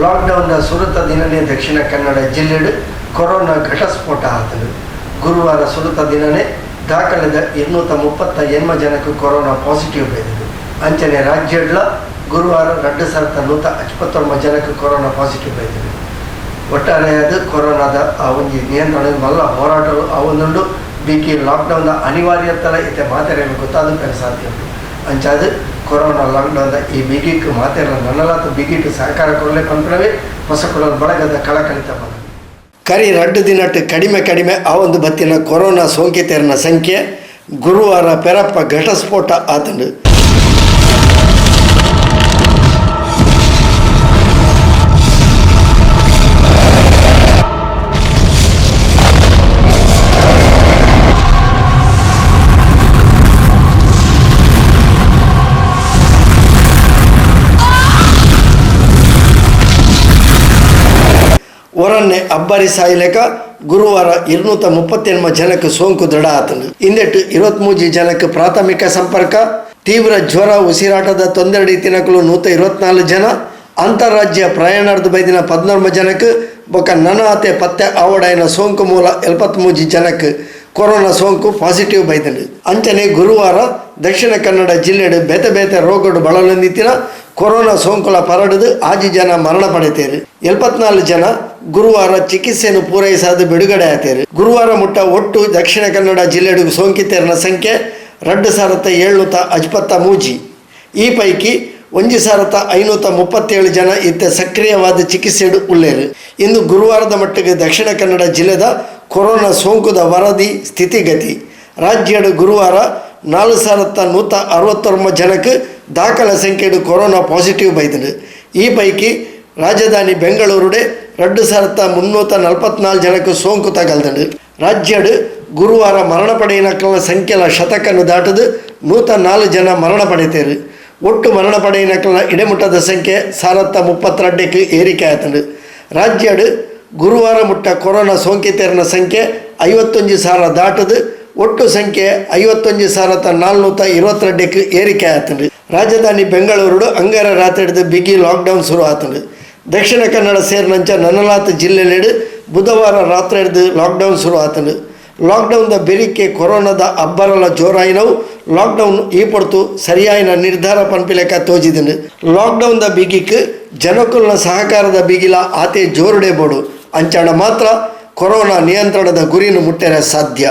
Lockdown ಸುರುತ ದಿನನೇ ದಕ್ಷಿಣ ಕನ್ನಡ ಜಿಲ್ಲೆಡ್ ಕೊರೋನಾ ಘಟಸ್ಫೋಟ ಆತ್ಂಡ್. ಗುರುವಾರ ಸುರುತ ದಿನನೇ ದಾಖಲೆದ 238 ಜನಕ್ ಕೊರೋನಾ ಪಾಸಿಟಿವ್ ಬೈದ್ಂಡ್. ಅಂಚನೆ ರಾಜ್ಯಡ್ಲ ಗುರುವಾರ 2159 ಜನಕ್ ಕೊರೋನಾ ಪಾಸಿಟಿವ್ ಬೈದ್ಂಡ್. ಒಟ್ಟಾರೆಯಾದ್ ಕೊರೋನಾದ ಆ ಒಂಜಿ ನಿಯಂತ್ರಣ ಮಲ್ಲ ಹೋರಾಟಲು ಆವೊಂದುಂಡು. ಬಿಗಿ ಲಾಕ್ಡೌನ್ ದ ಅನಿವಾರ್ಯತೆಲ ಇತ್ತೆ ಮಾತೆರೆಗ್ ಗೊತ್ತಾದ್ ಉಪ್ಪೆರೆ ಸಾಧ್ಯ ಉಂಡು. ಅಂಚಾದ್ ಕೊರೋನಾ ಲಾಕ್ಡೌನ್ ದ ಈ ಬಿಗಿಕ್ ಮಾತೆರ್ಲ ನನಲಾತ್ ಬಿಗಿಟ್ ಸಹಕಾರ ಕೊರ್ಲೆ ಪನ್ಪಿನವೇ ಪೊಸಕುಡಲ್ ಬಳಗದ ಕಳಕಳಿತ ಮನವಿ. ಕರಿ ರಡ್ಡ್ ದಿನಟ್ ಕಡಿಮೆ ಕಡಿಮೆ ಆವೊಂದು ಬತ್ತಿನ ಕೊರೋನಾ ಸೋಂಕಿತೆರ್ನ ಸಂಖ್ಯೆ ಗುರುವಾರ ಪೆರಪ್ಪ ಘಟಸ್ಫೋಟ ಆತ್ಂಡ್. ಒರನ್ನೆ ಅಬ್ಬರಿ ಸಾಯಿಲೆಕ ಗುರುವಾರ ಇರ್ನೂತ ಮುಪ್ಪತ್ತೆನ್ಮ ಜನಕ್ ಸೋಂಕು ದೃಢ ಆತ್ಂಡ್. ಇಂದೆಟ್ 23 ಜನಕ್ ಪ್ರಾಥಮಿಕ ಸಂಪರ್ಕ, ತೀವ್ರ ಜ್ವರ ಉಸಿರಾಟದ ತೊಂದರೆ ಇತ್ತಿನಕುಲು 124 ಜನ, ಅಂತಾರಾಜ್ಯ ಪ್ರಯಾಣರ್ದ್ ಬೈದಿನ 14 ಜನಕ್ ಬೊಕ್ಕ ನನ ಆತೆ ಪತ್ತೆ ಆವೊಡಾಯಿನ ಸೋಂಕು ಮೂಲ 73 ಜನಕ್ ಕೊರೋನಾ ಸೋಂಕು ಪಾಸಿಟಿವ್ ಬೈದ್ಂಡ್. ಅಂಚನೆ ಗುರುವಾರ ದಕ್ಷಿಣ ಕನ್ನಡ ಜಿಲ್ಲೆಡ್ ಬೇತೆ ಬೇತೆ ರೋಗಡ್ ಬಳಲೊಂದಿತ್ತಿನ ಕೊರೋನಾ ಸೋಂಕುಲ ಪರಡುದು 6 ಜನ ಮರಣ ಪಡೆತೇರ್. 74 ಜನ ಗುರುವಾರ ಚಿಕಿತ್ಸೆಯನ್ನು ಪೂರೈಸಾದ್ ಬಿಡುಗಡೆ ಆತೇರ್. ಗುರುವಾರ ಮುಟ್ಟ ಒಟ್ಟು ದಕ್ಷಿಣ ಕನ್ನಡ ಜಿಲ್ಲೆಡ್ ಸೋಂಕಿತೆರ್ನ ಸಂಖ್ಯೆ 2753. ಈ ಪೈಕಿ 1537 ಜನ ಇತ್ತೆ ಸಕ್ರಿಯವಾದ ಚಿಕಿತ್ಸೆಡ್ ಉಲ್ಲೇರ್. ಇಂದು ಗುರುವಾರದ ಮಟ್ಟಿಗೆ ದಕ್ಷಿಣ ಕನ್ನಡ ಜಿಲ್ಲೆದ ಕೊರೋನಾ ಸೋಂಕುದ ವರದಿ ಸ್ಥಿತಿಗತಿ. ರಾಜ್ಯಡ್ ಗುರುವಾರ 4169 ಜನಕ್ ದಾಖಲೆ ಸಂಖ್ಯೆಡ್ ಕೊರೋನಾ ಪಾಸಿಟಿವ್ ಬೈದ್ಂಡ್. ಈ ಪೈಕಿ ರಾಜಧಾನಿ ಬೆಂಗಳೂರುಡೆ 2344 ಜನಕ್ ಸೋಂಕು ತಗಲ್ದ್ಂಡ್. ರಾಜ್ಯಡ್ ಗುರುವಾರ ಮರಣ ಪಡೆಯಿನಕ್ಲೆನ ಸಂಖ್ಯೆಲ ಶತಕನ್ ದಾಟುದು 104 ಜನ ಮರಣ ಪಡೆತೇರ್. ಒಟ್ಟು ಮರಣ ಪಡೆಯಿನಕ್ಲೆನ ಇಡೆಮುಟ್ಟದ ಸಂಖ್ಯೆ 1032ಕ್ ಏರಿಕೆ ಆತ್ಂಡ್. ರಾಜ್ಯಡ್ ಗುರುವಾರ ಮುಟ್ಟ ಕೊರೋನಾ ಸೋಂಕಿತೆರ್ನ ಸಂಖ್ಯೆ 51,000 ದಾಟುದು ಒಟ್ಟು ಸಂಖ್ಯೆ 51,422ಕ್ ಏರಿಕೆ ಆತ್ಂಡ್. ರಾಜಧಾನಿ ಬೆಂಗಳೂರುಡು ಅಂಗಾರ ರಾತ್ರಿಡ್ದ್ ಬಿಗಿ ಲಾಕ್ಡೌನ್ ಸುರು ಆತ್ಂಡ್. ದಕ್ಷಿಣ ಕನ್ನಡ ಸೇರಿನಂಚ ನನಲಾತ್ ಜಿಲ್ಲೆಲೆಡ್ ಬುಧವಾರ ರಾತ್ರಿಡ್ದ್ ಲಾಕ್ಡೌನ್ ಸುರು ಆತ್ಂಡ್. ಲಾಕ್ಡೌನ್ the ಬೆರಿಕೆ ಕೊರೋನಾದ ಅಬ್ಬರಲ ಜೋರಾಯಿನವು ಲಾಕ್ಡೌನ್ ಈ ಪೊರ್ತು ಸರಿಯಾಯಿನ ನಿರ್ಧಾರ ಪನ್ಪಿಲೆಕ ತೋಜಿದ್ಂಡ್. ಲಾಕ್ಡೌನ್ ದ ಬಿಗಿಕ್ ಜನಕುಲ್ನ ಸಹಕಾರದ ಬಿಗಿಲ ಆತೆ ಜೋರುಡೆ ಬೋಡು. ಅಂಚಾಂಡ ಮಾತ್ರ ಕೊರೋನಾ ನಿಯಂತ್ರಣದ ಗುರಿನ್ ಮುಟ್ಟೆರೆ ಸಾಧ್ಯ.